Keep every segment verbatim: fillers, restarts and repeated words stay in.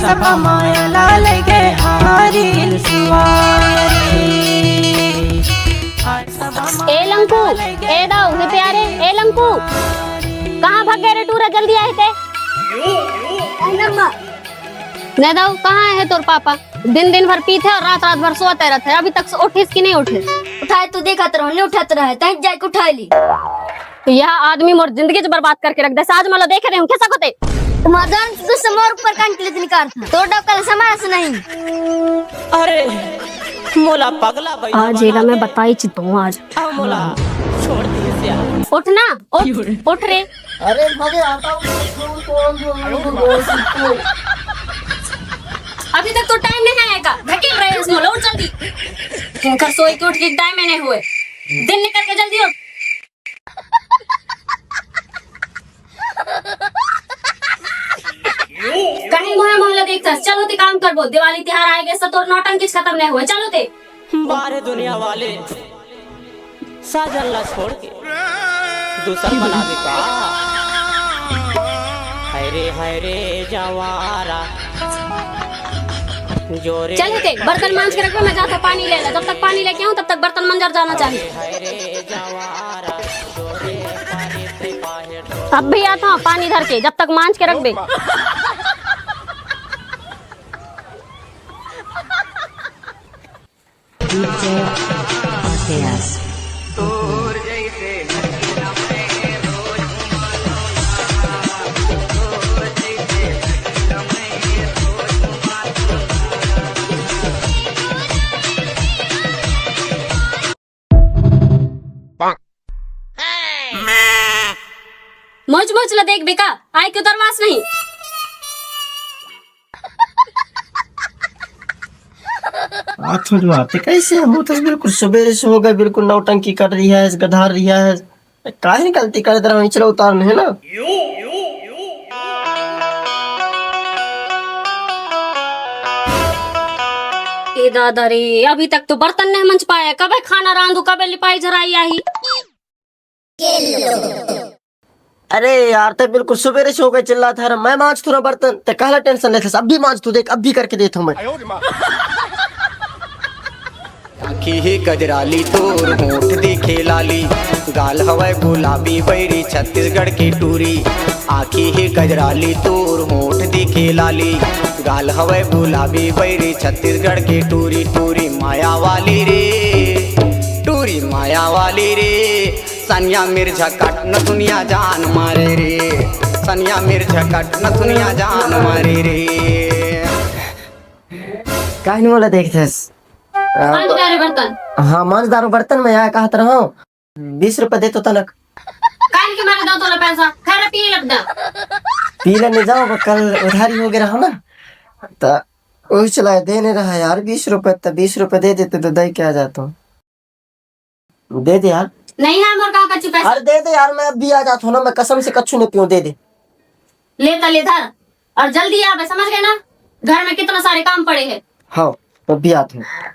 ए लंकू, ए दाऊ, हे प्यारे, ए लंकू, कहाँ भग गए रे टूरा? जल्दी आए थे। नहीं दाऊ, कहाँ है तोर पापा? दिन दिन भर पीथे और रात रात भर सोते रहते हैं। अभी तक उठिस कि नहीं उठिस? उठाए तो देखत रहो, नहीं उठत रहे, तहीं जाके उठा ली। यह आदमी मोर जिंदगी च बर्बाद करके रख दे। आज मला देखे रहे हूँ, कैसा कोते? तुम्हारा जान से तो समोर ऊपर कान के लिए निकाल था। तो डबकल समास नहीं। अरे, मोला पगला भाई आज एला मैं बताई चितो आज। अब मोला छोड़ दे इसे। उठ ना, उठ, उठ रे। अरे, भागे आता हूँ। अभी तक तो टाइम नहीं आया का? धकेल रहे हैं इसमें, लौट जल्दी। इनका सोई के उठ के टाइम नहीं हुए। दिन निकल के जल्दी उठ। कहीं मुहे मुहे देखता, चलो ते काम करबो, दिवाली तिहार आए गए, तो तोर नौटंकी खत्म नहीं हुए, चलो ते। बाहर दुनिया वाले साजन ला छोड़ के दूसर बना दे का। हाय रे, हाय रे, जवारा। जोरे चलो ते, बर्तन मांज के रखबे, मैं जाता पानी ले ला। जब तक पानी लेके आऊं, तब तक बर्तन मंजर जाना चाहिए। अब भी आता हूँ पानी धर के, जब तक मांज के रखबे। मोच मोच ला देख बेका, आय क्यों दरवास नहीं। आथो जो आते कैसे हम तो बिल्कुल सुबेरे से हो गए, बिल्कुल नौटंकी कर रही है, गधार रही है। काहे गलती कर दे रहा हूँ, चलो उतार नहीं ना। ए दादा रे, अभी तक तो बर्तन नहीं मंज पाया, कबे खाना रांधू, कबे लिपाई झराई आही। अरे यार, ते बिल्कुल सुबेरे से हो गए चिल्लात हर, मैं मांज थोड़ा बर्तन, ते कहला टेंशन लेते, अब भी मांज तू, देख अब भी करके देता हूँ मैं। आँखी हे कजराली तोर होंठ दिखे लाली, गाल हवय गुलाबी बैरी छत्तीसगढ़ के टूरी। आँखी हे कजराली तोर होंठ दिखे लाली, गाल हवय गुलाबी बैरी छत्तीसगढ़ के टूरी। टूरी माया वाली रे, टूरी माया वाली रे, सनिया मिर्झा कट नथुनिया जान मारे रे, सनिया मिर्झा कट नथुनिया जान मारे रे। काहे नहीं बोला देखथस? मांज डारे बर्तन। हाँ, मांज डारो बर्तन, मैं यहाँ कहत रहा हूँ, बीस रुपए दे तो तनक। काहे के मारे दो तोला पैसा? खैर, पी लगदा। पी लेने जाओ, वो कल उधारी हो गया रहा ना, तो वही चलाए देने रहा यार, बीस रुपए, तो बीस रुपए दे देते तो दे के आ जाता हूँ। दे दे यार। नहीं है मोर कहाँ कच्ची पैसा। अरे दे दे यार, मैं अभी आ जाता हूँ ना, मैं कसम से कच्चू नहीं पीऊँ, दे दे। ले ता ले धर और जल्दी आवे, समझ गए ना, घर में कितना सारे काम पड़े हैं। हाँ, अभी आते हैं।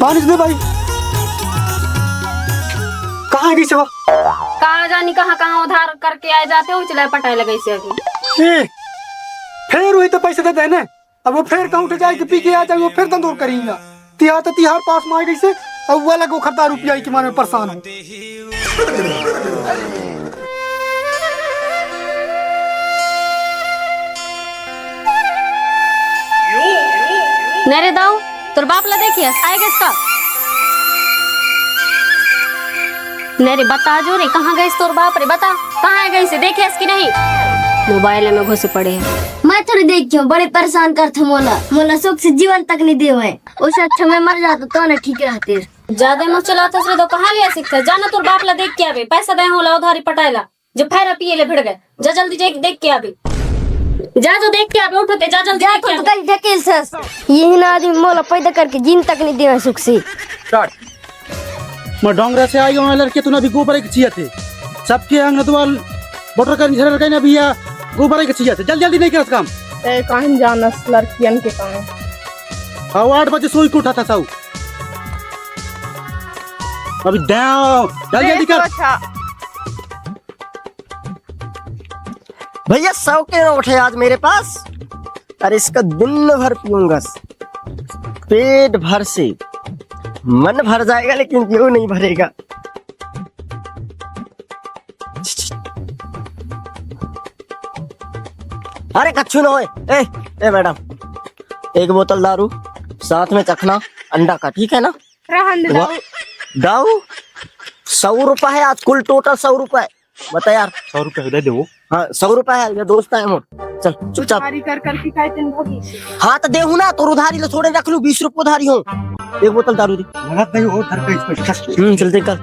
पानी दे भाई। कहाँ है गई सेवा? कहाँ जानी, कहाँ कहाँ उधार करके आए जाते हो, चिल्लाए पटाए लगे से अभी। ए, फेर वही तो पैसे देते हैं ना। अब वो फेर कहूँ उठे जाए कि पी के आ जाए, वो फेर दंदोर करेगा। तिहार तो तिहार पास में आ गई से, अब वो अलग वो खद्दा रुपया की मारे में परेशान हो। नहीं रे दाऊ, तोर बाप ला देखिए, आए गए इसका। नहीं रे, बता जो रे, कहाँ गए तोर बाप रे, बता, कहाँ है गए से, देखिए इसकी नहीं? मोबाइल में घुसे पड़े हैं। मैं थोड़ी देख क्यों, बड़े परेशान कर थे मोला, मोला सुख से जीवन तक नहीं देवे। उससे अच्छा मैं मर जाता तो ना ठीक रहते। ज्यादा मुँह चलाथस रे, तो कहाँ लिया सीखथस? जाना तोर बाप ला देख के आबे, पैसा दे होला उधारी पटाए ला, जो फैरा पिए ले भिड़ गए। जा जल्दी जा देख के आबे, जा जो देख के आबे, उठते जा जल्दी जा देख के तो आबे। कल ढकेल सस, यही ना आदमी मोला पैदा करके जीन तक नहीं देवे सुख से। मैं डोंगरा से आई हूँ लड़के, तूने अभी गोबर एक चाहिए थे, सबके अंग नदवाल बोटर कर झरर गए ना भैया। गोबर के चीज से जल्दी जल्दी नहीं करस काम। ए, काहन जानस लड़कियन के काम। अउ आठ बजे सोई के उठत हस। अभी दे, जल्दी जल्दी कर। अच्छा। भैया, सौ के नोट है आज मेरे पास। अरे, इसका दिन भर पीऊंगा, पेट भर से। मन भर जाएगा, लेकिन जीव नहीं भरेगा। अरे, कच्छू ना होए। ए, ए मैडम, एक बोतल दारू, साथ में चखना अंडा का, ठीक है ना? रहन दे। वाह, दाऊ। दाऊ, सौ रुपया है आज, कुल टोटल सौ रुपया। बता यार। सौ रुपया दे दे वो। हाँ, सौ रुपया है, ये दोस्त है मोर। चल, चुपचाप। उधारी कर करके काय तेन भगी। हाँ, तो देहू ना, तोर उधारी ले थोड़े रख लू, बीस रुपये उधारी हो। एक बोतल दारू दे। लगत नहीं हो, धर के इसको। हम्म, चल दे कर।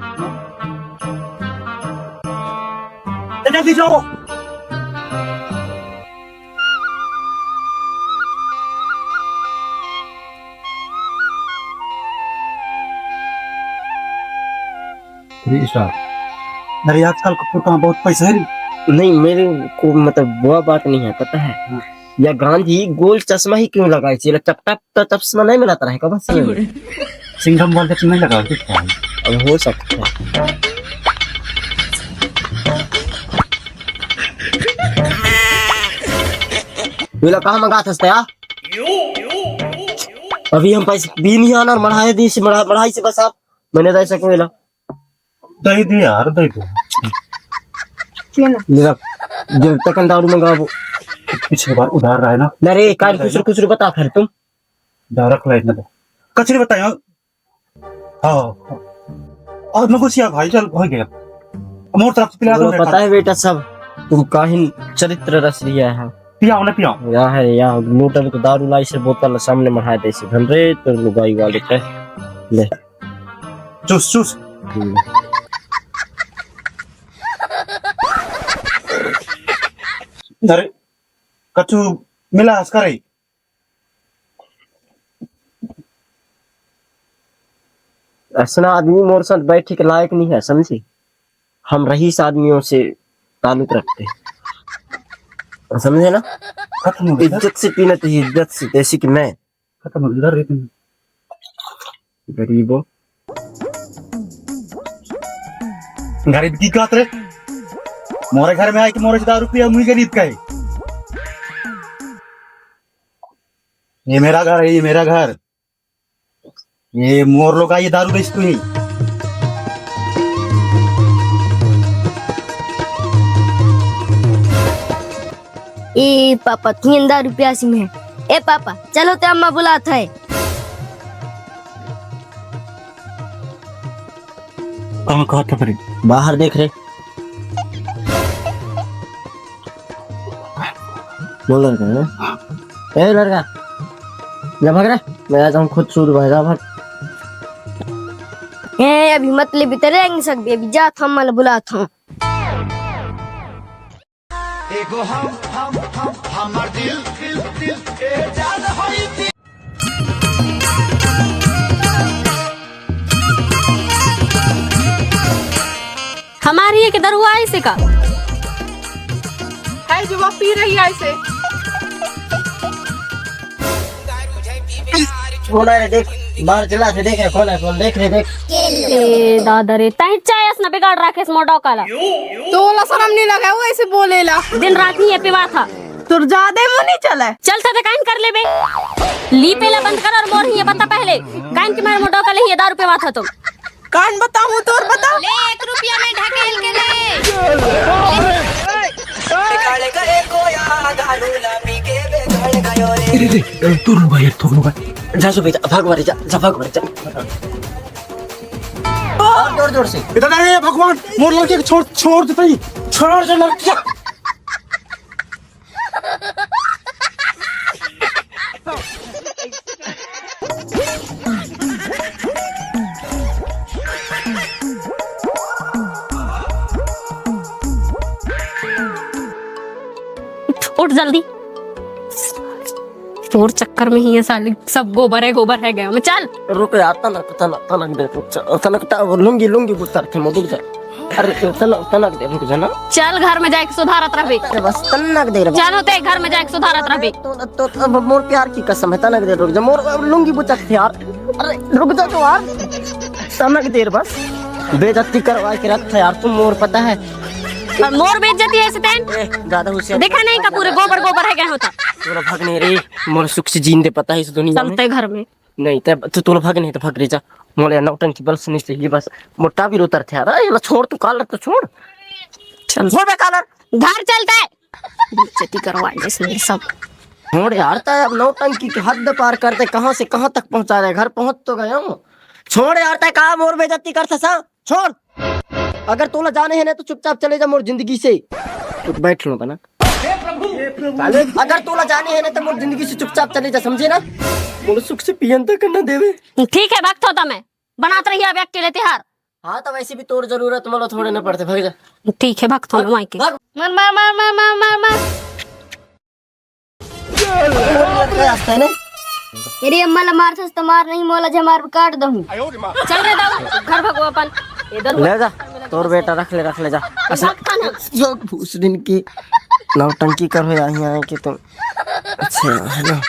ए, जल्दी जाओ। Three star. अरे, आजकल के फोटो में बहुत पैसा है रे। नहीं, मेरे को मतलब वो बात नहीं है, पता है? हाँ। या गांधी गोल चश्मा ही क्यों लगाए? चला चपटा तो चश्मा नहीं मिलाता रहेगा बस। सिंघम वाला चश्मा नहीं लगा, ठीक है। अब हो सकता है। बोला, कहाँ मंगा था यार? अभी हम पैसे भी नहीं आना और मढ़ाई दी से, मढ़ा-, मढ़ाई से बस आप, मैंने तो ऐसा क्यों बोला? दे दे यार, दे दे। क्यों ना? जरा, जब तक दारू मंगाबो। पिछली बार उधार रहा है ना। ना रे, काल खुसर खुसर बता फिर तुम। डायरेक्ट लाइन ना दो। कचरे बताया। हाँ। और नगोशिया भाई, चल, हो गया। मोर तरफ से पिला दो बोलो, मेरे पता साथ। है बेटा सब, तुम काहिन चरित्र रच लिया है। पियाओ ना, पियाओ। यहाँ है, यहाँ लोटन को दारू लाई से बोतल सामने मढ़ा दे से, धन रे, तो लुगाई वाले पे। ले। चूस, चूस। हम्म। अरे, कछु मिला हंस करे। ऐसा आदमी मोर साथ बैठे के लायक नहीं है, समझे? हम रईस आदमियों से ताल्लुक रखते हैं, समझे ना? खत्म हो गया। इज्जत से पीना चाहिए, इज्जत से, जैसे कि मैं। खत्म हो गया, इधर रहते हैं। गरीबों। गरीब की कहत रे? मोरे घर में आए कि मोरे से दारू पिया, मुई गरीब का है। ये मेरा घर है, ये मेरा घर। ये मोर लोग आइए दारू बेच तू ही। ए पापा, तीन हजार रुपया सी में। ए पापा, चलो ते अम्मा बुलात है। कहाँ कहा था तेरे? बाहर देख रे। बोल लड़का, हैं? ए लड़का, जा भाग रे, मैं आता हूँ खुद सूद भाई, जा भाग। ए, अभी मत ले भी तेरे आएंगे सब, अभी जा था, अम्मा बुलात हूँ। एगो हम, हम, हम, हमर दिल, दिल, दिल, ए जान होई दिल। हमारी एक दरुआ ऐसे का है जो वो पी रही है ऐसे। बोला रे, देख, बाहर चला से देख रे, कौन है, कौन देख रे, देख। ए दादा रे, तही चायस न बिगाड़ राखेस मोर डौका ला। तोला शरम नहीं लगा, वो ऐसे बोलेला। दिन रात ही ये पिवा था। तोर जादे मुंह नहीं चला। चल था तो काइन कर लेबे। ली पेला बंद कर और मोर ही ये बता पहले। काइन के मारे मोर डौका ले ही ये दारू पिवा था तुम। कान बताऊं तोर बता। ले एक रुपया में ढकेल के ले। बिगड़ गए कोया दारू ला पी के बिगड़ गयो रे। रे, रे, रे, तू रुक भाई, तू रुक भाई। जा सो बेटा, भाग मारे, जा, जा भाग मारे, जा। और जोर जोर से। इधर आ रे भगवान, मोर लड़के को छोड़, छोड़ दे भाई। छोड़ दे लड़के। उठ जल्दी। तोर चक्कर में ही ये साले सब गोबर है, गोबर है गया। मैं चल। रुक यार, तनक, तनक, तनक दे, रुक, चल, तनक, ता-, लुंगी, लुंगी उतार थे, मुझे जा। अरे, तनक, तनक दे, रुक जा ना। चल, घर में जाके सुधारत रहबे। अरे बस, तनक दे रे। चल होते, घर में जाके सुधारत रहबे। तो, तो, तो अब मोर प्यार की कसम है, तनक दे, रुक जा। मोर अब लुंगी बुचक थे यार। अरे, रुक जा तो यार। तनक देर बस। बेइज्जती करवा के रख थे यार, तुम मोर पता है। और मोर बेइज्जती है, सतेन? ए, ज्यादा होशियार। देखा नहीं का पूरे गोबर गोबर है गए होता। तोला भग नहीं रे, मोर सुख से जीन दे पता है इस दुनिया में। चलते घर में। नहीं, ते तू तोला भग नहीं तो भग रे जा। मोले नौटंकी बस नहीं चाहिए बस। मोटा भी उतर थे यार। ए, ला छोड़ तू, कॉलर तो छोड़। चल। छोड़ बे कॉलर। घर चलते। बेइज्जती करवा दे इसने सब। छोड़ यार, तय अब नौटंकी की हद पार कर दे, कहाँ से कहाँ तक पहुँचा रहे, घर पहुँच तो गया हूँ। छोड़ यार, तय कहाँ मोर बेइज्जती कर सा, छोड़। अगर तोला जाने है ना तो चुपचाप चले जा मोर जिंदगी से। कुछ बैठ लो बना। अगर तोला जाने है ना तो मोर जिंदगी से चुपचाप चले जा, समझे ना? मोर सुख से पियन तक न देवे। ठीक है, भगत होता मैं। बनात रही अब अकेले तिहार। हाँ, तो वैसे भी तोर जरूरत मोला थोड़े ना पड़ते, भाग जा। ठीक है, भगत होना माई के। भाग। मार, मार, मार, मार, मार, मार, मार। क्या रास्ता है ने? मेरी अम्मा ला मारथस तो मार नहीं, मोला जमार काट दहूं। चल रे दाऊ, घर भगो अपन। इधर ले जा, तोर बेटा रख ले, रख ले जा। अच्छा, भगत होना। जो भूसड़िन की नौटंकी कर हो यहाँ आए कि तुम। अच्छा, है ना?